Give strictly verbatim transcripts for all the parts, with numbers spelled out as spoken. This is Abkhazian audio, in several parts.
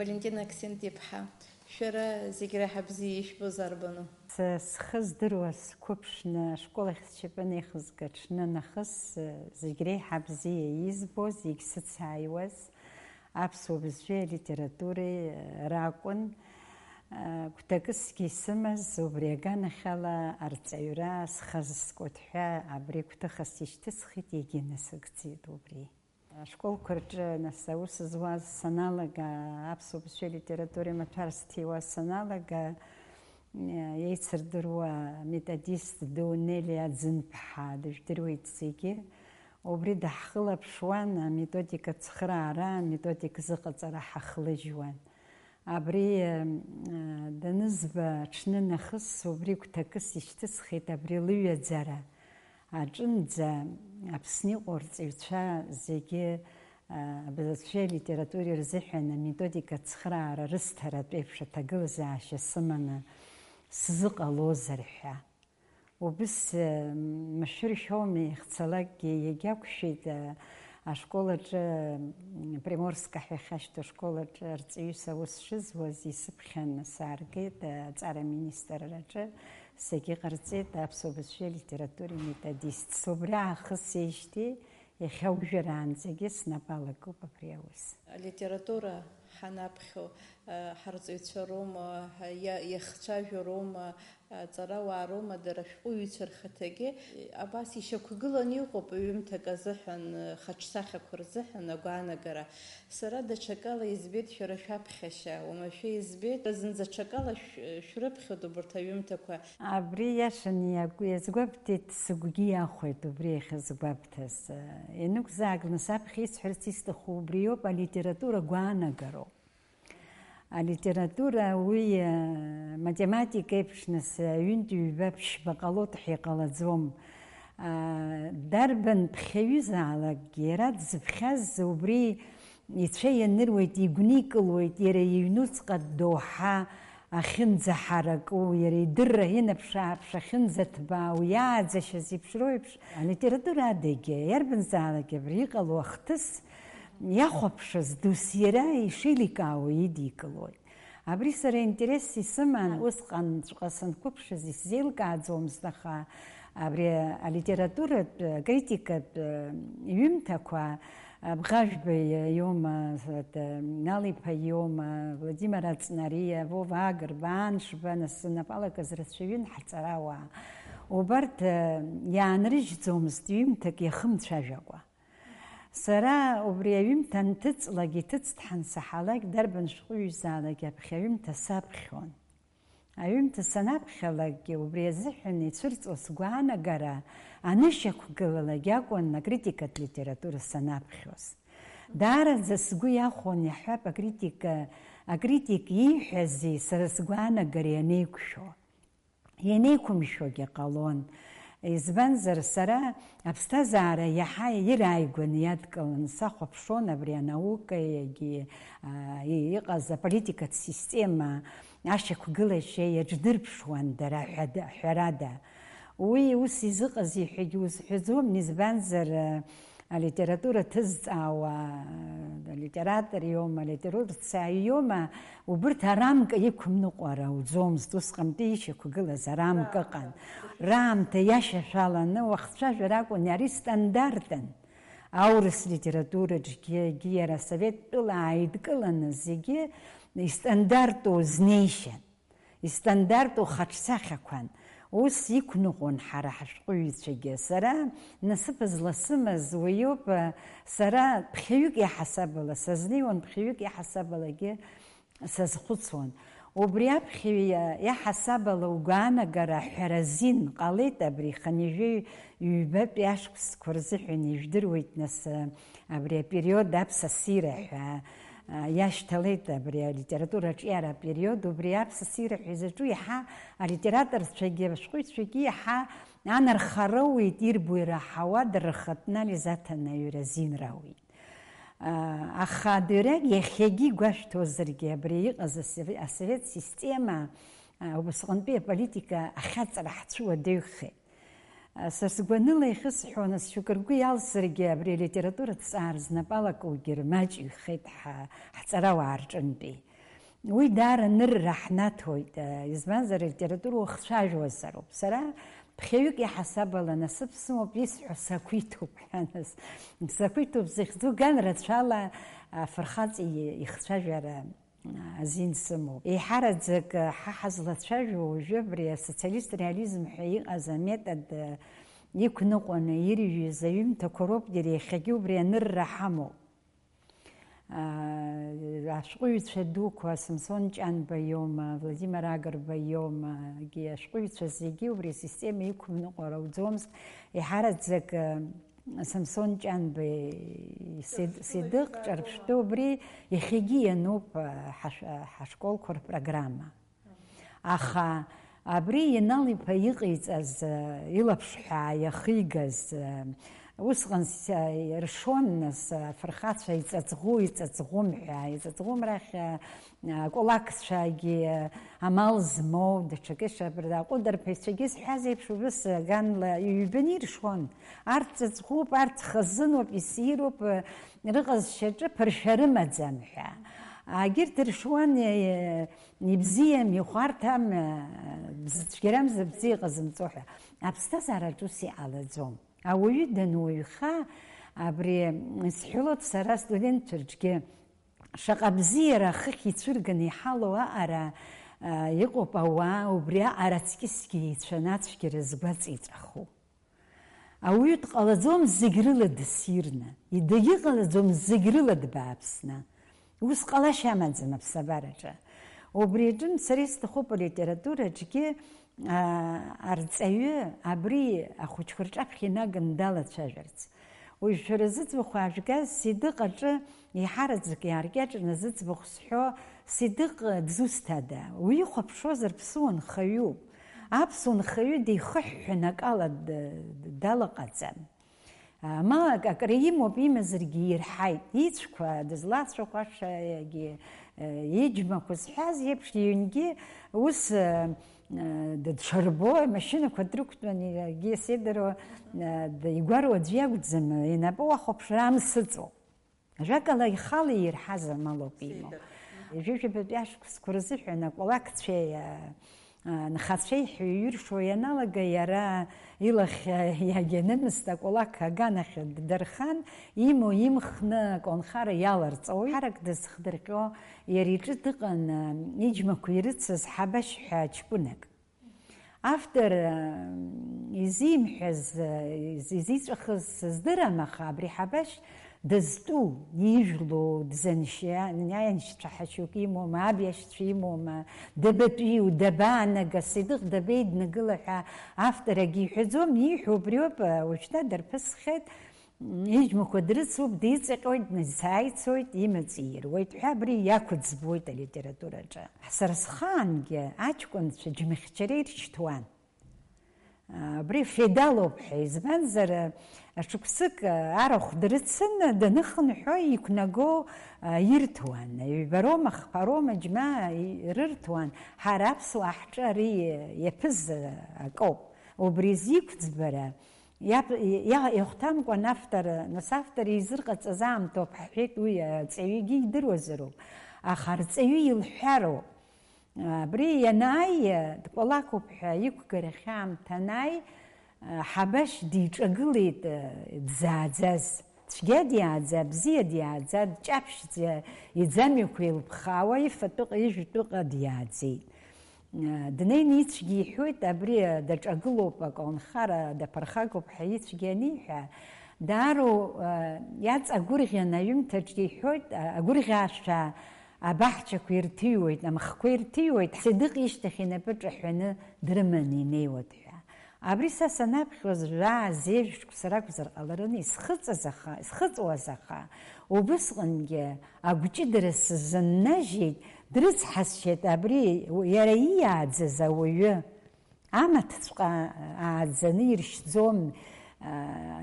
Валентина Аксент-иԥҳа, шәара зегь реиҳа бзиа ишәбоз арбану? Са схы здыруа сқәыԥшны, ашкол ахь сшьапы анеихызга аҽны нахыс, зегь реиҳа бзиа избоз, егьсыцааиуаз аԥсуа бызшәеи алитературеи ракәын. Гәҭакысгьы исымаз, убри аганахьала арҵаҩра схазыскуеит ҳәа абри гәҭыхас ишьҭысхит, егьынасыгӡеит убри. Ашколқәа рҿы, нас, аус зуаз саналага, аԥсуа бызшәеи литературеи амаҭәар сҭиуа саналага, еицырдыруа методист ду Нелиа Ӡынԥҳа дыжәдыруеит зегьы. Убри даҳхылаԥшуан, аметодика цхыраара, аметодик зыҟаҵара ҳахлыжьуан. Абри, э, данызба аҽны нахыс убри гәҭакыс ишьҭысхит абри лыҩаӡара аҿынӡа Аԥсны иҟоу арҵаҩцәа зегьы, э, абызшәеи алитературеи рзыҳәан аметодика ацхыраара рысҭаратә еиԥш аҭагылазаашьа сыманы сзыҟалозар ҳәа. Убыс, э, машәыршәоума, иахьцалакгьы иагьақәшәеит, э, ашкол аҿы, м, Приморска ҳәа ихьашьҭоу ашкол аҿы арҵаҩыс аус шызуаз исыԥхьан сааргеит, э, аҵара аминистрраҿы, сагьыҟарҵеит аԥсуа бызшәеи алитературеи методистс. Убри аахыс еижьҭеи иахьа уажәраанӡагьы снапы алакуп абри аус. Алитература ҳанаԥхьо, э, ҳарҵаҩцәа роума, ҳа-, иа-, иахцәажәо роума, аҵарауаа роума, дара ашәҟәыҩҩцәа рхаҭагьы абас ишьақәгыланы иҟоуп ҩымҭак азыҳәан, хаҿсахьақәа рзыҳәан агәаанагара. Сара даҽакала избеит шәара шәаԥхьашьа, уамашәа избеит, зынӡа ҽакала шә-, шәрыԥхьоит убарҭ аҩымҭақәа. Абри иашаны иагәы-, иазгәабҭеит, сыгәгьы иахәеит убри иахьазгәабҭаз. Ианакәзаалак, нас, аԥхьа исҳәарц исҭаху убриоуп, алитература гәаанагароуп. Алитература уи, э, математика еиԥш, нас, э, ҩынтә-ҩба ԥшьба ҟалоит ҳәа иҟалаӡом. Э, дарбан ԥхьаҩызаалакгьы иара дзыԥхьаз убри ицәа ианыруеит, игәникылоит, иара иҩнуҵҟа доуҳа ахьынӡаҳараку, иара идырра инаԥш-ааԥш ахьынӡаҭбаау, иааӡашьа зеиԥшроу еиԥш, алитература адагьы, иарбанзаалак абри иҟало ахҭыс иахәаԥшыз досиера ишеиликаауа идикылоит. Абри сара интерес исыман, усҟанҵәҟьа санқәыԥшыз исзеилкааӡомызт, аха абри алитературатә, акритикатә ҩымҭақәа, Бӷажәба иоума, Нал-иԥа иоума, Владимир Аҵнариа, Вова Агрба, Аншба, нас, напалакыз рацәаҩын ҳҵарауаа. Убарҭ, э, иаанрыжьӡомызт ҩымҭак иахымцәажәакәа. Сара убри аҩымҭа анҭыҵлак, иҭыҵт ҳәа ансаҳалак, дарбан шәҟәыҩҩызаалак аԥхьа аҩымҭа саԥхьон. Аҩымҭа санаԥхьалакгьы убри азыҳәан ицәырҵуа сгәаанагара анышьақәгылалак акәын акритикатә литература санаԥхьоз. Даараӡа сгәы иахәон, иаҳҳәап, акритика, акритик ииҳәази сара сгәаанагареи анеиқәшәо. Ианеиқәымшәогьы ҟалон. Избанзар, сара аԥсҭазаара иаҳа ирааигәаны иадкыланы сахәаԥшуан абри анаукагьы, а, и-, иҟаз аполитикатә система ашьақәгылашьа иаҿдырԥшуан дара ҳәада-, ҳәарада. Уи ус изыҟази ҳәагьы узҳәаӡом, избанзар, алитература ҭызҵаауа, алитератор иоума, алитератураҭҵааҩ иоума, убырҭ арамка иқәымныҟәар ауӡомызт, усҟантәи ишьақәгылаз арамка ыҟан. Раамҭа иашьашәаланы уахцәажәар акәын, ари стандартын. Аурыс литератураҿгьы, егьи иара асовет тәыла ааидкыланы зегьы истандарту знеишьан. Истандарту хаҿсахьақәан. Ус иқәныҟәон ҳара ҳашәҟәыҩҩцәагьы. Сара насыԥ зласымаз уиоуп, сара ԥхьаҩык иаҳасабала сазнеиуан, ԥхьаҩык иаҳасабалагьы сазхәыцуан. Убри аԥхьаҩ иаҳасабала угәаанагара аҳәара азин ҟалеит абри хынҩажәи ҩбатәи ашықәсқәа рзыҳәан, ижәдыруеит, нас, абри апериод аԥсасира ҳәа, а, иашьҭалеит абри алитература аҿиара апериод, убри аԥсасира ҳәа изаҿу иаҳа алитераторцәагьы, ашәҟәыҩҩцәагьы иаҳа анархара ауеит, ирбо ираҳауа, дара рхатә анализ аҭанаҩра азинра ауеит. А, аха дырҩегь иахьагьы игәашәҭозаргьы, абри иҟаз асове-, асовет система, а, убасҟантәи аполитика ахьаҵра ҳцәыуадаҩхеит. Са сгәаныла иахьысҳәо, нас, шьоукы ргәы иалсыргьы, абри алитература ҭҵаара знапы алакугьы рмаҷҩхеит ҳа-, ҳҵарауаа рҿынтәи. Уи даара нырра ҳнаҭоит, избанзар, алитература уахцәажәозароуп. Сара ԥхьаҩык иаҳасаб ала насыԥ сымоуп, исҳәо сақәиҭуп ҳәа нас. Сақәиҭуп зыхьӡу ган рацәала афырхаҵа ихцәажәара азин сымоуп. Еиҳараӡак ҳа ҳазлацәажәо уажәы абри асоциалисттә реализм ҳәа иҟаз аметод иқәныҟәаны ирыҩыз аҩымҭақәа роуп иара иахьагьы убри анырра ҳамоу. Ашәҟәыҩҩцәа дуқәа Самсон Ҷанба иоума, Владимир Агрба иоумагьы ашәҟәыҩҩцәа зегьы убри асистема иқәныҟәар ауӡомызт, еиҳараӡак Самсон Ҷанбеи Сед-, Сидыҟ Ҿырԥштәы убри иахьагьы иануп, ҳашәа-, ҳашколқәа рпрограмма. Аха абри Инал-иԥа иҟаиҵаз, илаԥш ҳәаа иахигаз, усҟан с-, иршон, нас, афырхацәа иҵаҵӷәы, иҵаҵӷәым ҳәа, иҵаҵӷәым рахь, акәалақцәагьы, амал змоу, даҽакы шабра, аҟәыдарԥаҩцәагьы зҳәаз еиԥш, убыс ганла ҩбаны иршон. Арҭ ҵаҵӷәуп, арҭ хазыноуп, иссируп, рыҟазшьаҿы ԥыршәа рымаӡам ҳәа. Агьырҭ ршуан, ибзиам, ихәарҭам, бз-, цәгьарамзар бзиа иҟазымҵо ҳәа. Аԥсҭазаараҿ ус иҟалаӡом. Ауаҩы дануаҩха, абри исҳәалоит сара астудентцәа рҿгьы, шаҟа бзиара ахыхь ицәырганы иҳалоу аҟара, а, иҟоуп ауаа, убри аҟара аҵкьысгьы еицәаны ацәгьара згәаҵеиҵаху. Ауаҩы дҟалаӡом зегь рыла дыссирны, идагьы ҟалаӡом зегь рыла дбааԥсны. Ус ҟалашьа амаӡам аԥсабараҿы. Убри аҿынтә сара исҭахуп алитератураҿгьы, аа, арҵаҩы абри ахәыҷқәа рҿаԥхьа инаганы далацәажәарц. Уажә шәара зыӡбахә аажәгаз Сидыҟ аҿы еиҳараӡак иааркьаҿны зыӡбахә сҳәо, Сидыҟ дзусҭада? Уихәаԥшуазар, ԥсуа нхаҩуп. Аԥсуа нхаҩы дихыҳәҳәан акала д-, д-, далаҟаҵам. Ма ак-, акры имоуп, имазаргьы ирҳаит. Ицәқәа дызлацәахәашагьы, э, иџьмақәа зҳәаз еиԥш, иҩнгьы ус, э, э, дыҽырбо, амашьынақәа дрықәтәан, егьи сидыруа, э, д-, игәаруа аӡәы иакәӡам, инапы уахәаԥшыр амсыҵоуп. Ажәакала, ихала ирҳаз амалоуп имоу. Сидыр. Ҩажәижәабатәи ашықәсқәа рзыҳәан акәалақцәеи, а, а, нхацәеи ҳәа иҩыршо ианалага, иара илахь, а, иагьанымызт, акәалақь аганахь ддырхан, имоу имхны аколнхара иаларҵауеит. Ҳарак дызхдырҟьо иара иҿы дыҟан, а, иџьмақәа ирыцыз Ҳабашь ҳәа ҷкәынак. Автор, э, изимҳәаз, э, из-, изиҵәахыз сыздырам, аха абри Ҳабашь дызтәу, ижәлоу, дзаншьа-, аианшьцәа ҳашьоук имоума, абиашьцәа имоума, дабатәиу, дабаанага, Сидыҟ дабеиднагыла ҳәа автор акгьы иҳәаӡом, ииҳәо убриоуп, э, уажәшьҭа дарԥысхеит. Иџьмақәа дрыцуп, диҵаҟьоит, дназааицоит, имаҵ иируеит ҳәа абри иақәӡбуеит алитератураҿы. Сара схаангьы аҷкәынцәа џьмахьчара иршьҭуан. Абри феодалоуп ҳәа, избанзар, шықәсык арахә дрыцын, даныхынҳәуа иқәнаго ирҭуан. Ҩбароума, хԥароума џьма рырҭуан. Ҳара аԥсуаа ҳҿы ари иаԥыз акоуп. Убри зиқәӡбара Иаб-, иа-, иахәҭамкәан автор, нас автор изырҟаҵаз аамҭоуп ҳҳәеит, уи арҵаҩгьы идыруазароуп. Аха арҵаҩы илҳәароуп. Абри ианааи, дкәалақәоуп ҳәа иқәгарахьы аамҭа анааи, Ҳабашь диҿагылеит, дзааӡаз. Цәгьа диааӡа, бзиа диааӡа, дҷаԥшьӡа, иӡамҩақәа еилыԥхаауа, ифатәыҟа, ижәтәыҟа диааӡеит. Днеины ицәгьа иҳәоит, абри даҿагылоуп, аколнхара даԥырхагоуп ҳәа ицәгьа аниҳәа, даароу, иаҵагәырӷьан аҩымҭаҿгьы иҳәоит, агәырӷьаашәа абаҳчақәа ирҭыҩуеит, амхқәа ирҭыҩуеит, Сидыҟ ишьҭахь инапы ҿаҳәаны дрыманы инеиуеит ҳәа. Абри са санаԥхьоз жәаа-зежә шықәса ракәзар ҟаларын, исхыҵыз аха, исхыҵуаз аха, убысҟангьы агәҷыдара сзыннажьит, дрыцҳасшьеит абри иара иааӡаз ауаҩы. Амаҭҵәҟьа ааӡаны иршьӡом,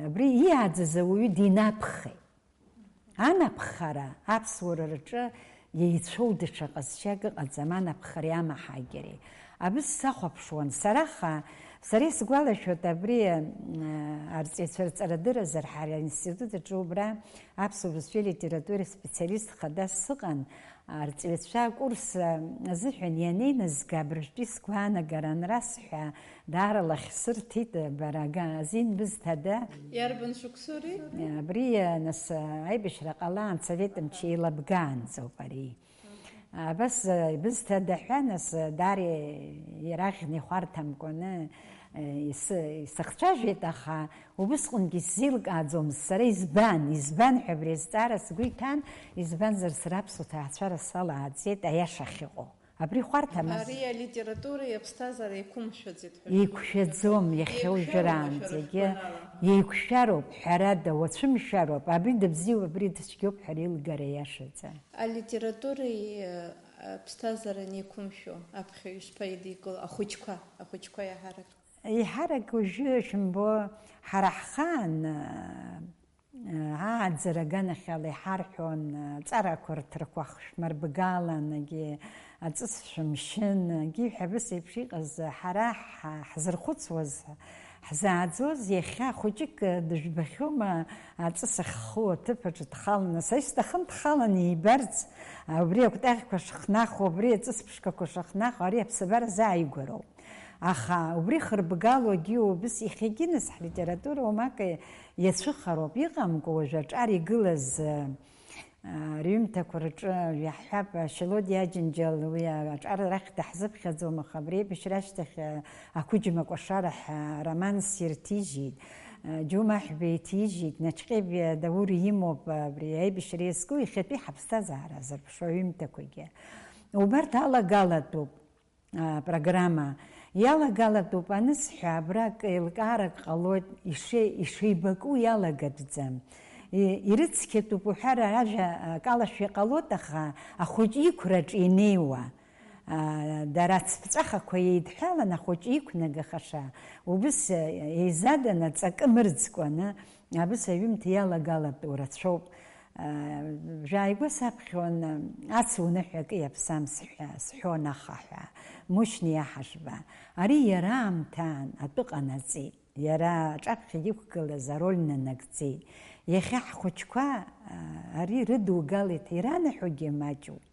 абри иааӡаз ауаҩы динаԥхеит. Анаԥхара аԥсуара рҿы иеицәоу даҽа ҟазшьак ыҟаӡам, анаԥхареи амаҳагьареи. Абыс сахәаԥшуан сара, аха Сара исгәалашәоит, абри, м, арҵаҩцәа рҵарадырразы ҳара аинститут аҿы убра аԥсуа бызшәеи литературеи специалист хадас сыҟан, арҵаҩцәа акурс азыҳәан ианеиназга, абыржәтәи сгәаанагара анрасҳәа, даара лахь сырҭеит, бара, га-, азин бызҭада? Иарбан шықәсоури? Абри, нас, аибашьра ҟалаан, Совет мчы еилабгаанӡоуп ари. Абас, э, ибызҭада ҳәа, нас, э, даара ираӷьны ихәарҭамкәаны, э, ис-, исыхцәажәеит, аха убысҟангьы исзеилкааӡомызт сара избан, избан ҳәа абри азҵаара сгәы иҭан, избанзар сара аԥсуа ҭаацәара салааӡеит аиаша ахьыҟоу. Абри хәарҭамыз. Ари алитературеи аԥсҭазаареи еиқәымшәаӡеит ҳәа. Еиқәшәаӡом, иахьа уажәраанӡагьы. Еиқәшәароуп, ҳәарада, уацәымшәароуп, абри дыбзиоуп, абри дыцәгьоуп ҳәа реилгара иашаӡам. Алитературеи, э, аԥсҭазаареи анеиқәымшәо, аԥхьаҩ ишԥаидикыло, ахәыҷқәа, ахәыҷқәа иаҳарак. Еиҳарак уажәы шәымбо, ҳара ҳхаан, э, ааӡара аганахьала иҳарҳәон, э, ҵарақәа рҭырқәа хшәмарбгалан, егьи аҵыс шәымшьын, егьи ҳәа абас еиԥш иҟаз, ҳара ҳ-, ҳзырхәыцуаз, ҳзааӡоз, иахьа хәыҷык дыжәбахьоума, аҵыс ахьху аҭыԥ аҿы дхаланы, са исҭахын дхаланы ибарц, убри акәтаӷьқәа шыхнахуа, убри аҵыс ԥшқақәа шыхнахуа, ари аԥсабара зааигәароуп. Аха убри хырбгалогьы убыс иахьагьы нас ҳлитература уамак иацәыхароуп, иҟамкәа уажә аҿар игылаз, Рҩымҭақәа рҿы иаҳҳәап, Шьалодиа Аџьынџьал уи аҿар рахь даҳзыԥхьаӡом, аха абри аибашьра ашьҭахь, ақәыџьма кәашара ҳәа романс ирҭижьит, Џьума Аҳәба иҭижьит, Наҷҟьебиа Даур имоуп, абри аибашьра иазку иахьатәи ҳаԥсҭазаара азырԥшу аҩымҭақәагьы. Убарҭ алагалатәуп. А, программа иалагалатәуп анысҳәа, абра акы еилкаарак ҟалоит, ишеи-, ишеибакәу иалагатәӡам. И-, ирыцқьатәуп уҳәар, ажәа акалашәа иҟалоит, аха ахәыҷ иқәраҿы инеиуа, а, дара ацԥҵәахақәа еидҳәалан ахәыҷ иқәнагахаша, убыс, а, еизаданы аҵакы мырӡкәаны, абыс аҩымҭа иалагалатәу рацәоуп. Жәааигәа саԥхьон, ацуныҳәа акы иаԥсам сҳәа-, сҳәон ахаҳәа, Мушьни Аҳашба. Ари иара аамҭаан атәы ҟанаҵеит. Иара аҿаԥхьа иқәгылаз ароль нанагӡеит. Иахьа ҳхәыҷқәа, а, ари рыдугалеит, иранаҳәогьы маҷуп.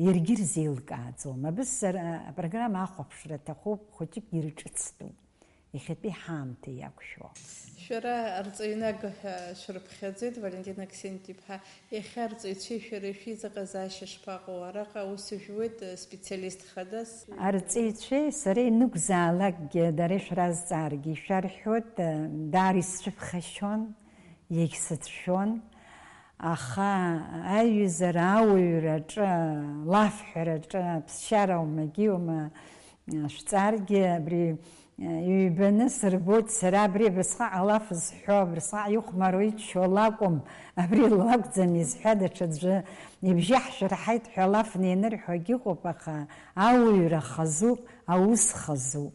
Иаргьы рзеилкааӡом. Абысҵара апрограмма ахәаԥшра аҭахуп, хәыҷык ирҿыцтәуп. Иахьатәи ҳаамҭа иақәшәо. Шәара арҵаҩнага ҳәа шәырԥхьаӡоит, Валентина Аксентиԥҳа. Иахьа арҵаҩцәеи шәареи шәеизыҟазаашьа шԥаҟоу? Араҟа аус жәуеит, э, специалист хадас. Арҵаҩцәеи сареи нықәзаалакгьы, дара ишәразҵааргьы ишәарҳәоит, э, даара исцәыԥхашьон, иагьсыцәшәон. Аха аиҩызара ауаҩраҿы, лафҳәараҿы, аԥсшьара умагьы ума, шәҵаргьы абри, ҩбаны сырбоит сара абри абрысҟаҟ алаф зҳәо, абрысҟаҟ ихәмаруа иччо лакәым, абри лакәӡам изҳәа даҽаӡәы, ибжьы ҳшәырҳаит ҳәа алаф неинырҳәогь ыҟоуп, аха ауаҩра хазуп, аус хазуп.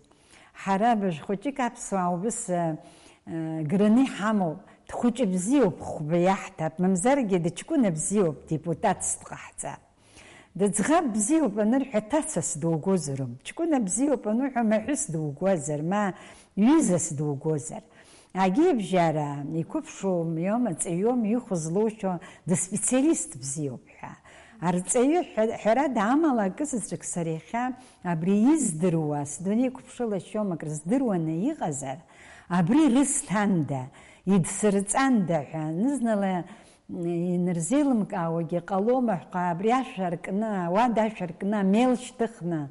Ҳара быжә хәыҷык аԥсуаа убыс, э, э, граны иҳамоуп, дхәыҷы бзиоуп, хәба иаҳҭап, мамзаргьы дыҷкәына бзиоуп, депутатс дҟаҳҵап. Дыӡӷаб бзиоуп анырҳәа, ҭацас дугозароуп, ҷкәына бзиоуп ануҳәа, маҳәыс дугозар, ма ҩызас дугозар. Агьи абжьара, иқәыԥшу иоума, ҵаҩ иоума, ихә злоушьо, дыспециалист бзиоуп ҳәа. Арҵаҩы ҳәа-, ҳәарада, амала акы заҵәык сара иахьа абри издыруа, сдунеи қәыԥшылашьом, акрыздыруаны иҟазар, абри рысҭанда, идсырҵанда ҳәа, зны-зынла инарзеилымкаауагьы ҟалома ҳәа, абри ашә аркны, ауада ашә аркны, амел шьҭыхны,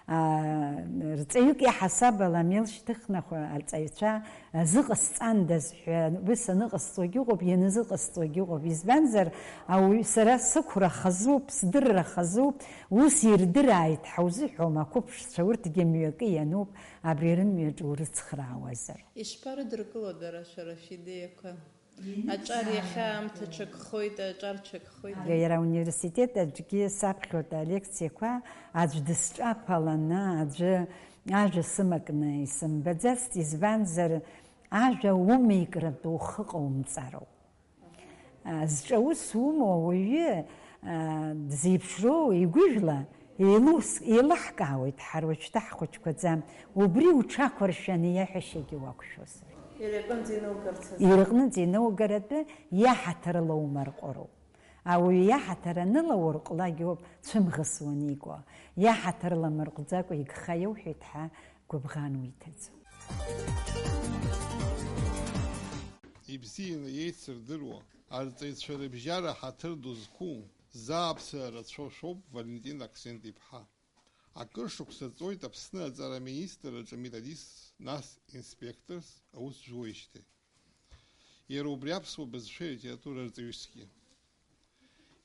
аа, рҵаҩык иаҳасаб ала амел шьҭыхны хәа-, арҵаҩцәа зыҟасҵандаз ҳәа, уи саныҟасҵогьы ыҟоуп, ианазыҟасҵогьы ыҟоуп. Избанзар, ауаҩ сара сықәра хазуп, сдырра хазуп, ус ирдырааит ҳаузыҳәом, ақәыԥшцәа урҭгьы мҩакы иануп, абри рымҩаҿы урыцхраауазар. Ишԥарыдыркыло дара шәара шәидеиақәа? Аҿар иахьа аамҭа ҽакхоит, аҿар ҽакхоит. Иара ауниверситет аҿгьы саԥхьоит алекциақәа, аӡә дысҿаԥаланы, аӡәы ажәа сымакны исымбаӡацт, избанзар, ажәа умеикратә ухы ҟаумҵароуп. А, зҿаус умоу ауаҩы, а, дзеиԥшроу игәыжәла, Еилус-, еилаҳкаауеит ҳара уажәшьҭа ҳхәыҷқәаӡа, убри уҽақәыршәаны иаҳәашьагьы уақәшәозар. Иара иҟынӡа инаугарц азы. Иара иҟынӡа инаугаратәы иаҳаҭыр лоумарҟәроуп. Ауаҩы иаҳаҭыр анылаурҟәлак иоуп цәымӷас уаниго. Иаҳаҭыр ламырҟәӡакәа игха иауҳәеит ҳәа гәыбӷан уиҭаӡом. Ибзианы еицырдыруа, арҵаҩцәа рыбжьара ҳаҭыр ду зқәу, зааԥсара рацәоу шәоуп Валентин Аксент-иԥҳа. Акыр шықәса ҵуеит Аԥсны аҵара аминистрраҿы методистс, нас инспекторс аус зуеижьҭеи. Иара убри аԥсуа бызшәеи алитературеи арҵаҩысгьы.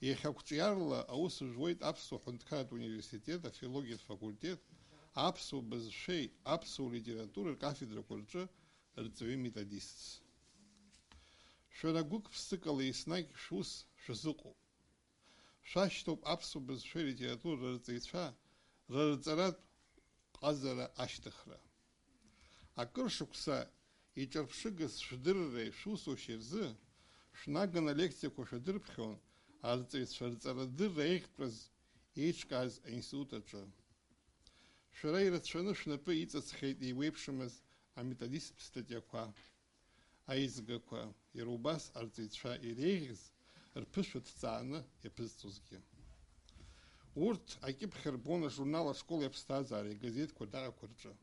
Иахьа қәҿиарала аус зуеит Аԥсуа ҳәынҭқарратә университет афилологиатә факультет аԥсуа бызшәеи аԥсуа литературеи ркафедрақәа рҿы рҵаҩы методистс. Шәара гәык-ԥсыкала еснагь шәус шәазыҟоуп. Шәашьҭоуп аԥсуа бызшәеи литературеи рҵаҩцәа рырҵаратә ҟазара ашьҭыхра. Акыр шықәса иҿырԥшыгаз шәдырреи шәусушьеи рзы шәнаганы алекциақәа шәадырԥхьон арҵаҩцәа рҵарадырра еиӷьтәыз еиҿкааз аинститут аҿы. Шәара ирацәаны шәнапы иҵаҵхьеит еиуеиԥшымыз аметодисттә статиақәа, аизгақәа, иара убас арҵаҩцәа иреиӷьыз рԥышәа ҭҵааны иаԥызҵозгьы. Урҭ акьыԥхь рбон ажурнал Ашколи аԥсҭазаареи агазеҭқәа даҟьақәа рҿы.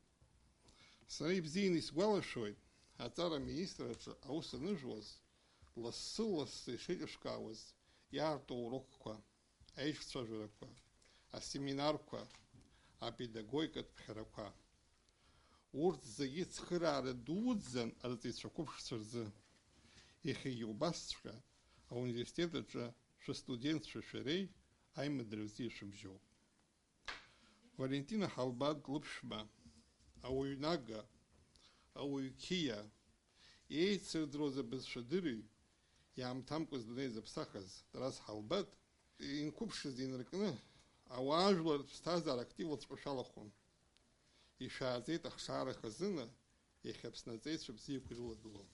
Сара ибзианы исгәалашәоит, аҵара аминистрраҿы аус аныржәуаз, лассы-лассы ишеиҿышәкаауаз иаарту аурокқәа, аишәцәажәарақәа, асеминарқәа, апедагогикатә ԥхьарақәа. Урҭ зегьы цхыраара дуӡӡан арҵаҩцәа қәыԥшцәа рзы. Иахьагьы убасҵәҟьа ауниверситет аҿы шәыстудентцәа шәареи аимадара рзы ишәыбжьоуп. Валентина Ҳалбад лыԥшәма, ауаҩнага, ауаҩ қьиа, еицырдыруаз абызшәадырҩ, иаамҭамкәа здунеи зыԥсахыз Тарас Ҳалбад, инқәыԥшыз инаркны, ауаажәлартә ԥсҭазаара активлаҵәҟьа шәалахәын. Ишәааӡеит ахшара хазына, иахьа Аԥсны аҵеицәа бзиақәа ирылагылоу.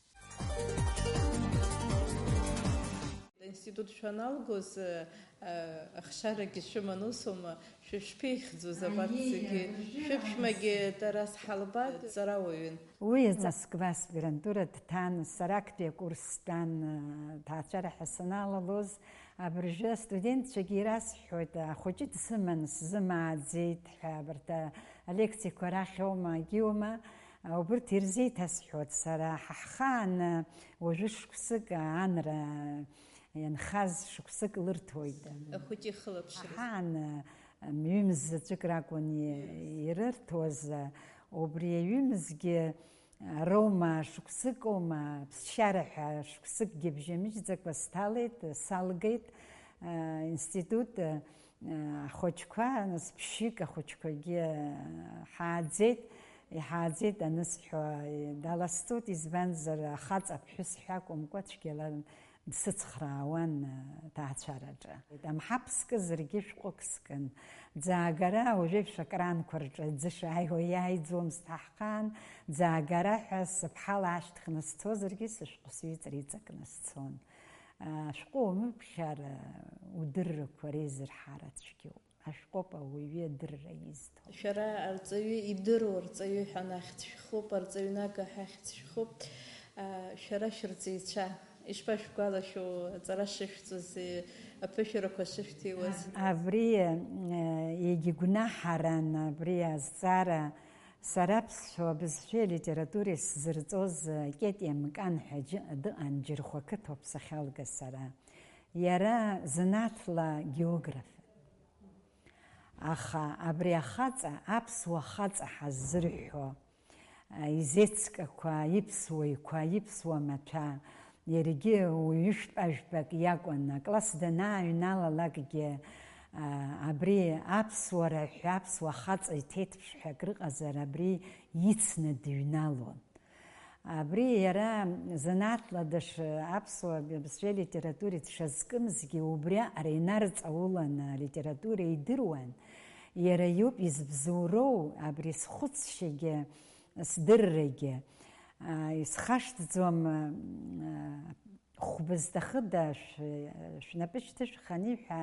Аинститут шәаналгоз, э, э, ахшарагьы шәыман усума? Шәа ишԥеихьӡоз абарҭ зегьы? Шәыԥшәмагьы Тарас Ҳалбад ҵарауаҩын. Уи Москва аспирантура дҭан, сара актәи акурс стәан, э, ҭаацәара ҳәа саналалоз, абыржәы астудентцәагьы ирасҳәоит, ахәыҷы дсыман, сзымааӡеит ҳәа, абарҭ алекциақәа рахьоума, агьиума, убырҭ ирзеиҭасҳәоит сара. Ҳа ҳхаан уажәы шықәсык, анра ианхаз шықәсык лырҭоит. Ахәыҷы ихылаԥшраз. Ҳаан мҩымз заҵәык ракәын и-, ирырҭоз, убри аҩымзгьы Рома шықәсык аума, ԥсшьара ҳәа шықәсыкгьы бжьамыжьӡакәа сҭалеит, салгеит, а, институт, а, ахәыҷқәа, нас ԥшьҩык ахәыҷқәагьы, а, ҳааӡеит, иҳааӡеит анысҳәа, даласҵоит, избанзар, ахаҵа аԥҳәыс ҳәа акәымкәа, цәгьала дсыцхраауан, а, ҭаацәараҿы. Амҳаԥ скызаргьы шәҟәык скын. Ӡаагара, уажәы еиԥш акранқәа рҿы аӡы шааиуа иааиӡомызт ҳа ҳхаан, ӡаагара ҳәа сыԥҳала аашьҭыхны сцозаргьы, сышәҟәы сҩыҵра иҵакны сцон. Ашәҟәы уамыԥхьар, удыррақәа реизырҳара цәгьоуп. Ашәҟәоуп ауаҩы адырра изҭо. Шәара арҵаҩы идыруа арҵаҩы ҳәа нахьӡ шәхоуп, арҵаҩнага ҳәа ахьӡ шәхоуп. Шәара шәырҵаҩцәа ишԥашәгәалашәо, аҵара шышәҵоз, аԥышәарақәа шышәҭиуаз? Абри, э, иагьа гәнаҳаран, абри азҵаара. Сара аԥсуа бызшәеи алитературеи сзырҵоз, э, Кьетиа Мкан ҳәа џьы-, дыҟан, Џьырхәа қыҭоуп сахьалга сара. Иара занааҭла географын. Аха абри ахаҵа, аԥсуа хаҵа ҳаззырҳәо, изеицкақәа, иԥсуа иқәа, иԥсуа маҭәа, иаргьы уаҩы жәпа-жәпак иакәын. Акласс данааҩналалакгьы, а, абри аԥсуара ҳәа, аԥсуа хаҵа иҭеиҭԥш ҳәа акрыҟазар, абри ицны дыҩналон. Абри иара занааҭла дыш-, аԥсуа бызшәеи литературеи дшазкымзгьы, убриаҟара инарҵауланы алитература идыруан. Иара иоуп избзоуроу, абри схәыцшьагьы, сдыррагьы. А, исхашҭӡом, а, хәба зҭахыда шә-, шәнапы шьҭышәхани ҳәа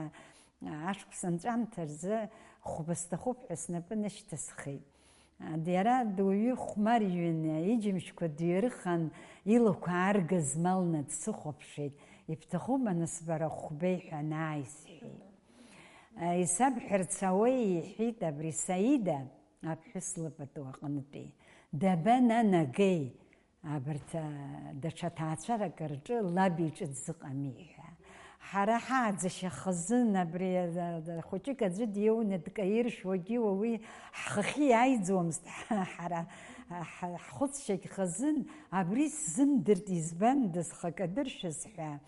ашықәс анҵәамҭа рзы хәба сҭахуп ҳәа снапы нышьҭысхит. Иара дуаҩы хәмарҩын, иџьымшьқәа дҩарыхан, илақәа ааргазмалны дсыхәаԥшит, ибҭахума нас бара хәбеи ҳәа анааисҳәеит. Исабҳәарц ауеи, иҳәеит абри Саида, аԥҳәыс лыпату аҟынтәи. Дабананагеи? Абарҭ, а, даҽа ҭаацәарак рҿы лаб иҿы дзыҟами ҳәа. Ҳара ҳааӡашьа хазын абри, а, а, хәыҷык аӡәы диоуны дкаиршәуагьы уи ҳхахьы иааиӡомызт, ҳара, ҳа-, ҳхәыцшьагь хазын, абри сзымдырт, избандаз хакы адыршәыз ҳәа.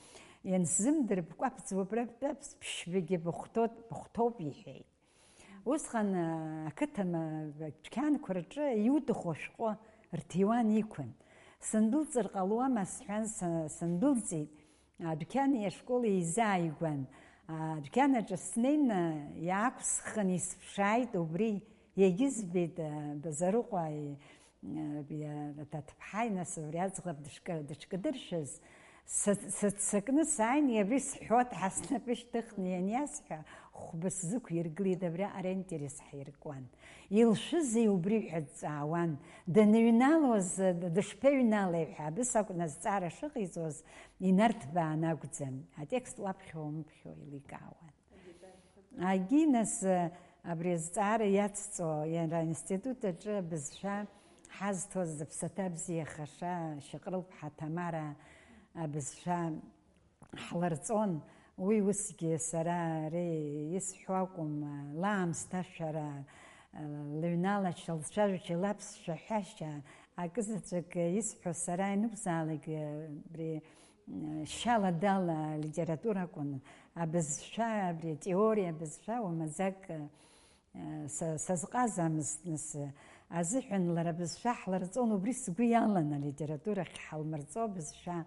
Иансзымдыр, бкәаԥӡа убра бтәап, ԥшьбагьы быхәҭоуп, быхәҭоуп, иҳәеит. Усҟан, а, ақыҭа ма-, адәқьанқәа рҿы иуҭаху ашәҟәы рҭиуан иқәын. Сындәылҵыр ҟалуама сҳәан, са-, сындәылҵит. Адәқьани ашколи еизааигәан. Адәқьан аҿы снеины иаақәсхын исԥшааит убри. Егьызбеит, а, Базарыҟәа, и-, а, Даҭԥҳаи, нас убри аӡӷаб дышкы-, дышкыдыршәыз. Са-, сыццакны сааин, абри сҳәоит ҳәа снапы шьҭыхны ианиасҳәа, хәба сзықәиргылеит, абриаҟара аинтерес ҳаиркуан. Илшәызеи убри ҳәа дҵаауан. Даныҩналоз, дышԥаҩналеи ҳәа, абыс акәын азҵаара шыҟаиҵоз, инарҭбаан акәӡам. Атекст уаԥхьоу умԥхьоу еиликаауан. Агьи нас, абри азҵаара иацҵо, иара аинститут аҿы абызшәа ҳазҭоз, зыԥсаҭа бзиахаша Шьаҟрылԥҳа Ҭамара абызшәа ҳларҵон. Уи усгьы сара ари исҳәо акәым, лаамсҭашәара, лыҩналашьа, лцәажәашьа, лаԥсшәа ҳәашьа, акызаҵәык исҳәо сара ианакәзаалак, абри шьала-дала алитература акәын, абызшәа, абри атеориа абызшәа уамаӡак, э, са-, сазҟазамызт, нас, азыҳәан лара абызшәа ҳларҵон, убри сгәы иалан алитературахь ҳалмырҵо абызшәа.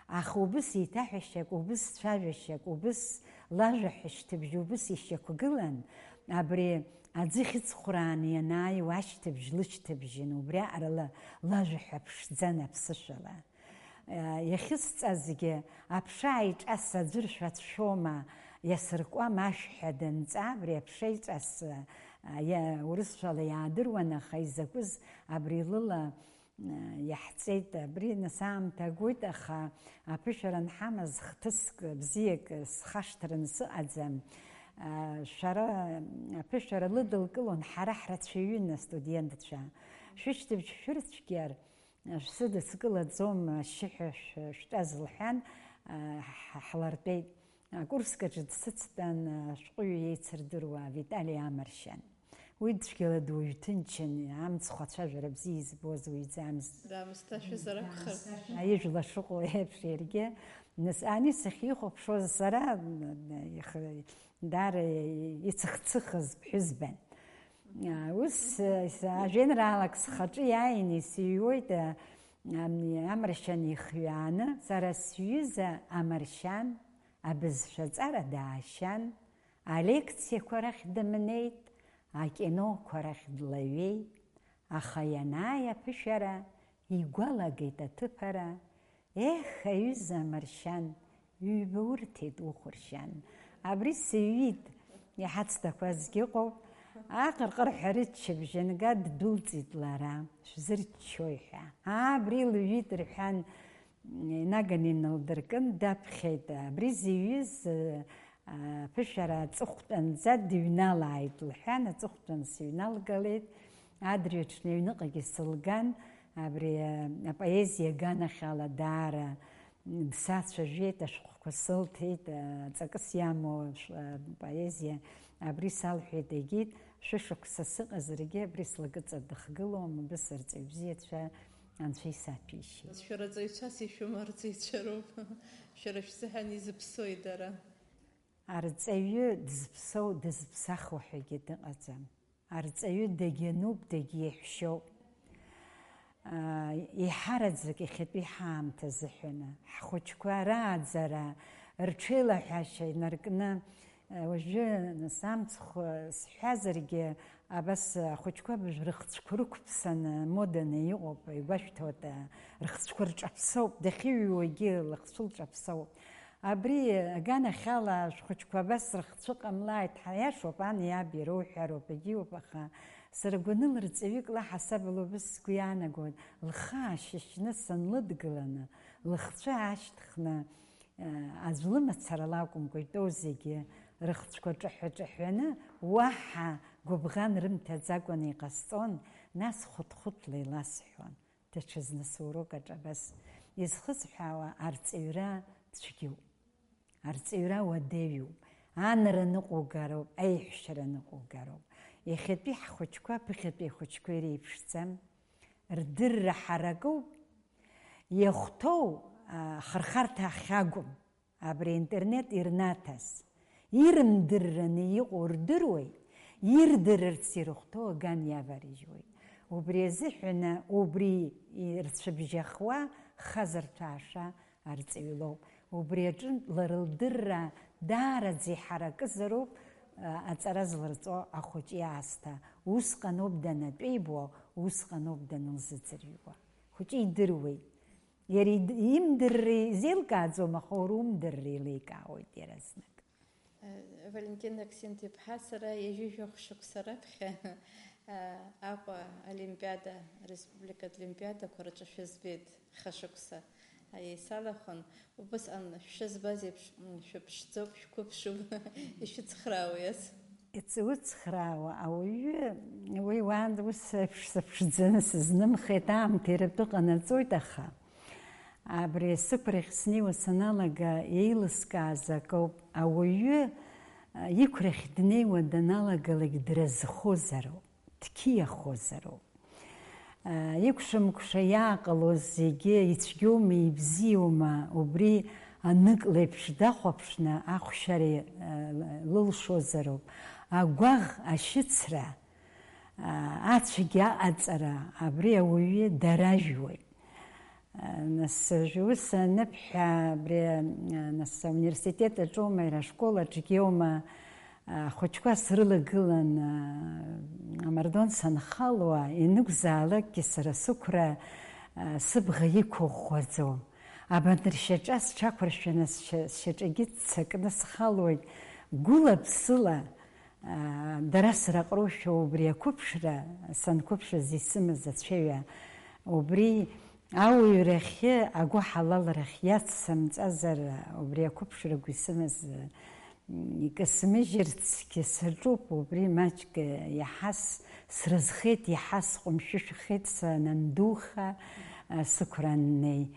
Аха убыс еиҭаҳәашьак, убыс цәажәашьак, убыс лажәа ҳәа шьҭыбжь, убыс ишьақәгылан, абри аӡы хьыҵхәрааны ианааиуа ашьҭыбжь лышьҭыбжьын, убриаҟара ла-, лажәа ҳәа ԥшӡан аԥсышәала. Иахьысҵазгьы, аԥша аиҿас аӡәыр шәацәшәома, иасыркуам ашә ҳәа данҵа, абри аԥша иҿас, иа-, урысшәала иаадыруан, аха изакәыз абри лыла, иаҳҵеит, абри нас аамҭа агоит, аха аԥышәара анҳамаз хҭыск бзиак схашҭраны сыҟаӡам. Шәара аԥышәара лыдылкылон ҳара ҳрацәаҩын астудентцәа. Шәышьҭыбжь шәырцәгьар, шәсыдыскылаӡом, ашьшьыҳәа шә-, шәтәаз, лҳәан, ҳ-, ҳлартәеит. Акурск аҿы дсыцтәан, ашәҟәыҩҩы еицырдыруа Витали Амаршьан. Уи цәгьала дуаҩ ҭынчын, амцхә ацәажәара бзиа избоз уаҩӡамызт. Даамысҭашәазар акәхап. Аижәла шыҟоу еиԥш иаргьы. Нас ани сахьихәаԥшуаз сара, их-, даара ицыхцыхыз ԥҳәызбан. Ус, ажәеинраалак схаҿы иааины исыҩуеит, а, ам-, амаршьан ихҩааны, сара сҩыза амаршьан абызшәаҵара даашьан, алекциақәа рахь дымнеит, акиноқәа рахь длаҩеит, аха ианааи аԥышәара, игәалагеит аҭыԥара, ех, аҩыза амаршьан, ҩба урҭеит ухәыршьан. Абри сыҩит, иҳацҭақәазгьы ыҟоуп. Аҟырҟырҳәа рыччабжь анга ддәылҵит лара, шәзырччои ҳәа. Абри лҩит рҳәан, инаганы иналдыркын, даԥхьеит. Абри зыҩыз, а, аԥышәара аҵыхәтәанӡа дыҩналааит лҳәан, аҵыхәтәан сыҩналгалеит. Адырҩаҽны аҩныҟагьы сылган, абри, а, апоезиа аганахьала даара дсацәажәеит, ашәҟәқәа сылҭеит, а, ҵакыс иамоу ашә-, а, поезиа абри салҳәеит, егьит, шәышықәса сыҟазаргьы абри слакыҵадахгылом, абыс арҵаҩ бзиацәа Анцәа исаҭәеишьеит. Шәара ҵаҩцәас ишәымоу арҵаҩцәа роуп. Шәара шәзыҳәан изыԥсои дара? Арҵаҩы дызԥсоу, дызԥсахуа ҳәагьы дыҟаӡам. Арҵаҩы дагьануп, дагьиаҳәшьоуп. Аа, еиҳараӡак иахьатәи ҳаамҭа азыҳәаны, ҳхәыҷқәа рааӡара, рҽеилаҳәашьа инаркны, уажәы, нас, амцхә сҳәазаргьы, абас ахәыҷқәа абыржә рыхцәқәа рықәԥсаны, моданы иҟоуп, игәашәҭоит, рыхцәқәа рҿаԥсоуп, дахьыҩуагьы лыхцәы лҿаԥсоуп. Абри аганахьала шәхәыҷқәа абас рыхцәы ҟамлааит, ҳа, иашоуп, ани иаби роуҳәароуп, егьиуп, аха сара гәаныла рҵаҩык лаҳасабала убыс сгәы иаанагоит, лхы аашьышьны санлыдгыланы, лыхцәы аашьҭхны, э, аӡә лымацара лакәымкәа, итәоу зегьы рыхцәқәа ҿаҳәа-ҿаҳәаны, уаҳа гәыбӷан рымҭаӡакәаны иҟасҵон, нас хәыҭ-хәыҭла иласҳәон. Даҽазны сурок аҿы абас изхысҳәаауа, арҵаҩра цәгьоуп, арҵаҩра уадаҩуп, анара ныҟәугароуп, аиҳәшьара ныҟәугароуп. Иахьатәи ҳхәыҷқәа ԥыхьатәи ахәыҷқәа иреиԥшӡам, рдырра ҳаракуп, иахәҭоу, а, хырхарҭа ахьагәым. Абри аинтернет ирнаҭаз, ирымдырраны иҟоу рдыруеит, ирдырырц ирыхәҭоу аган иаварыжьуеит. Убри азыҳәан убри рцәыбжьахуа хазырҭәааша арҵаҩ лоуп. Убри аҿы лара лдырра даараӡа иҳаракызароуп, а, аҵара злырҵо ахәыҷы иаасҭа. Усҟаноуп данатәеибо, усҟаноуп данылзыӡырҩуа. Хәыҷы идыруеит. Иара ид-, имдырра изеилкааӡом, аха уара умдырра еиликаауеит иаразнак. Валентина Аксент-иԥҳа, сара ҩажәи жәохә шықәса раԥхьа, Аҟәа олимпиада, ареспубликатә олимпиадақәа рҿы шәызбеит хашықәса. Исалахәын, убысҟан шәызбаз еиԥш, м, шәыԥшӡоуп, шәқәыԥшуп, ишәыцхраауеи ас? Иц-, уцхраауа ауаҩы, уи уаанӡа ус еиԥш сыԥшӡаны сызнымхеит, аамҭа иратәы ҟанаҵоит, аха абри сықәрахь снеиуа саналага, еилыскааз акоуп, ауаҩы, а, иқәрахь днеиуа даналагалак дразхозароуп, дқьиахозароуп. Икәша-мыкәша иааҟалоз зегьы ицәгьоума, ибзиоума, убри анык леиԥш дахәаԥшны ахәшьара, э, лылшозароуп. Агәаӷ ашьыцра, э, ацәгьа аҟаҵара, абри ауаҩы даражәуеит. Э, нас уажәы ус аныԥҳәа, абри, э, нас ауниверситет аҿоума, иара ашкол аҿгьоума, Ахәыҷқәа срылагылан, амардуан санхалуа, ианакәзаалакгьы сара сықәра, сыбӷа иқәыӷәӷәаӡом. Абанҭ ршьаҿа сҽақәыршәаны сшьа-, сшьаҿагьы ццакны схалоит. Гәыла-ԥсыла, дара сраҟароушәа убри ақәыԥшра, санқәыԥшыз исымаз ацәаҩа, убри ауаҩрахьы, агәыҳалалрахь иацсымҵазар, убри ақәыԥшрагә исымаз, м, икасмыжьырцгьы саҿуп, убри маҷк иаҳа с-, срызхеит, иаҳа сҟәымшәышәхеит санандуха, а, сықәра аннеи.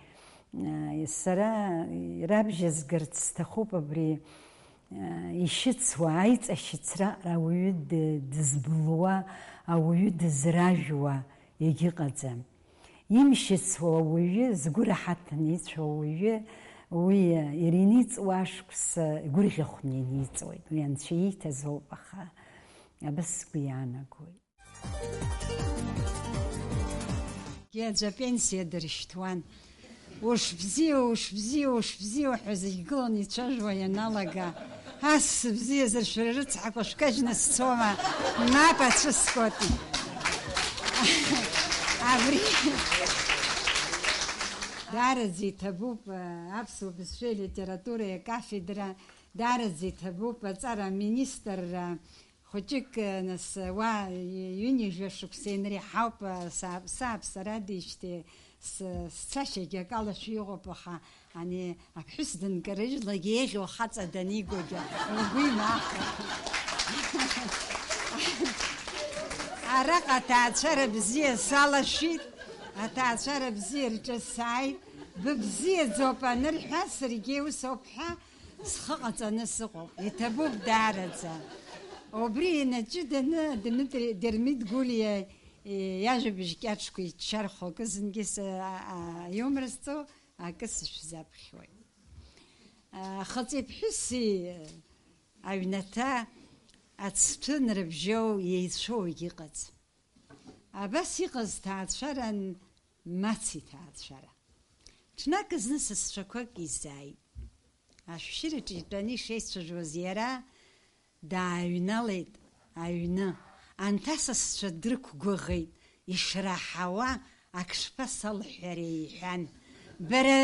А, сара рабжьазгарц сҭахуп абри, а, ишьыцуа, аиҵашьыцра ауаҩы д-, дызбылуа, ауаҩы дызражәуа егьыҟаӡам. Имшьыцуа ауаҩы, згәы раҳаҭны ицәоу ауаҩы, уи иара иниҵуа ашықәс гәырӷьахәны иниҵуеит. Уи Анцәа ииҭаз ауп, аха абас сгәы иаанагоит. Аӡәы апенсиа дыршьҭуан. Ушбзиоу, ушбзиоу, ушбзиоу ҳәа зегь гылан ицәажәо ианалага, ас сыбзиазар шәара рыцҳақәа шәкажьны сцома? Мап ацәыскуеит. Абри даараӡа иҭабуп, аԥсуа бызшәеи литературеи акафедра, даараӡа иҭабуп аҵара аминистрра. Хәыҷык, нас, уа ҩынҩажәа шықәса ианреиҳауп, са-, сааԥсарадеижьҭеи с-, сцашьагьы акалашәа иҟоуп, аха ани аԥҳәыс дынкарыжьлак еиӷьу ахаҵа данигогьы лгәы имаахуа. Араҟа аҭаацәара бзиа салашәеит, аҭаацәара бзиа рҿы сааит, быбзиаӡоуп анырҳәа, саргьы ус ауп ҳәа, схы ҟаҵаны сыҟоуп, иҭабуп даараӡа. Убри инаҷыданы Дмитри, Дермит Гәлиа, е, иажәабжь кьаҿқәа иччархәо акы зынгьы с-, а, а, иумразҵо акы сышәзаԥхьоит. А, хаҵеи ԥҳәыси аҩнаҭа ацҭәы нрыбжьоу еицәоу егьыҟаӡам. Абас иҟаз ҭаацәаран Маци иҭаацәара. Ҽнак зны сасцәақәак изааит. Ашәшьыраҿы итәаны ишеицәажәоз иара дааҩналеит аҩны. Анҭ асасцәа дрықәгәыӷит, ишраҳауа ак шԥасалҳәари, иҳәан. Бара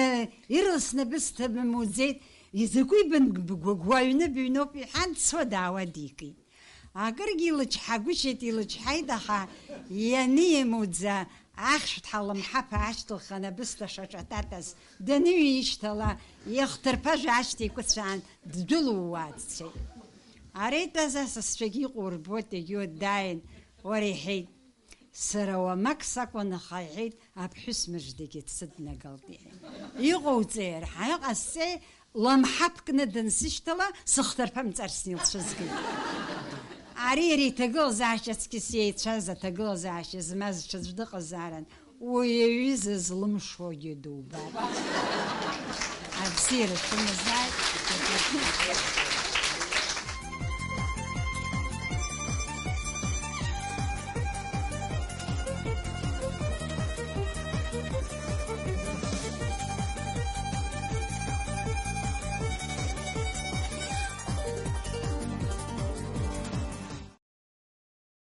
ирласны бысҭа бымуӡеит, Изакәи бынгәагәа аҩны быҩноуп, иҳәан, дцо даауа дикит. Акыргьы илычҳагәышьеит, илычҳаит, аха ианимуӡа, ахьшәҭҳа лымҳаԥа аашьҭылхын, абысҭа шаҿаҭаҭаз даныҩишьҭала, ихҭырԥа жәа аашьҭеиқәыцәаан, ддәылууаа дцеит. Ара итәаз асасцәагьы иҟоу рбоит, егьиуа дааин, уара, иҳәеит, сара уамак сакәын, аха, иҳәеит, аԥҳәыс мыждагьы дсыднагалт, иҳәеит. Иҟоуҵеи, иара, ҳа иҟасҵеи, лымҳаԥ кны дансышьҭала, сыхҭарԥа мҵарсны илцәызгеит. Ари иара иҭагылазаашьа аҵкьыс иеицәаз аҭагылазаашьа змаз ҽаӡә дыҟазаарын, уи аҩыза злымшогьы дубар. Абзиара шәымазааит.